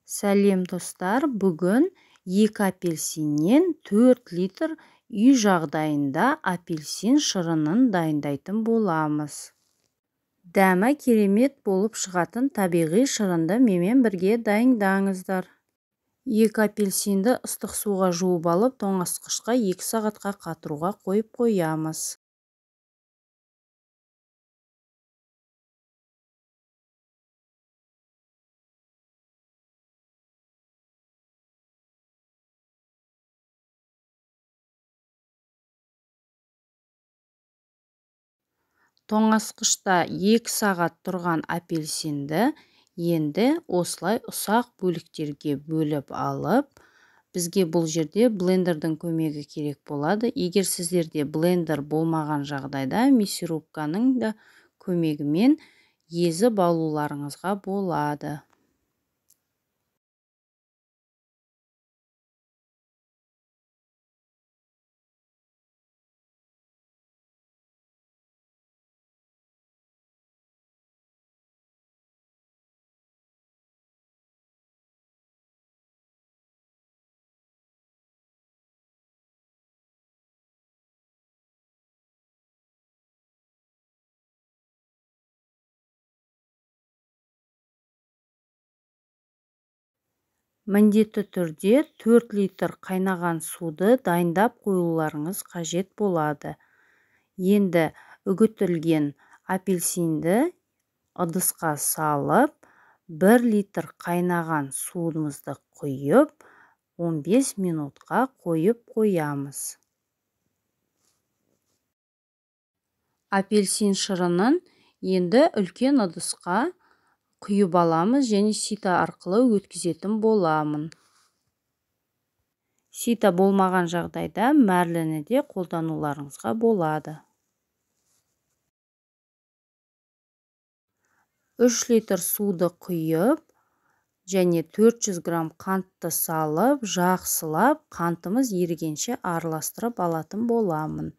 Сәлем достар, бүгін 2 апельсиннен 4 литр үй жағдайында апельсин шырынын дайындайтын боламыз. Дәмі керемет болып шығатын табиғи шырынды менімен бірге дайындаңыздар. 2 апельсинді ыстық суға жуып алып, тоңазытқышқа 2 сағатқа қатыруға қойып қоямыз. Тоңазытқышта 2 сағат тұрған апельсинді енді осылай ұсақ бөліктерге бөліп алып, бізге бұл жерде блендердің көмегі керек болады. Егер сіздерде блендер болмаған жағдайда мясорубканың да көмегімен езіп алуларыңызға болады. Міндетті түрде 4 литр қайнаған суды дайындап қоюларыңыз қажет болады. Енді үгітілген апельсинді ыдысқа салып, 1 литр қайнаған суымызды құйып, 15 минутқа қойып қоямыз. Апельсин шырынын енді үлкен ыдысқа құйып аламыз және сито арқылы өткізетін боламын. Сито болмаған жағдайда мәрліні де қолдануларыңызға болады. 3 литр суды құйып және 400 грамм қантты салып, жақсылап қантымыз ерігенше араластырып алатын боламын.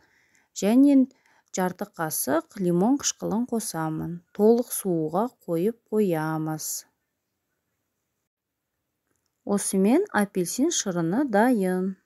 Және жарты қасық лимон қышқылын қосамын. Толық суға қойып қоямыз. Осымен апельсин шырыны дайын.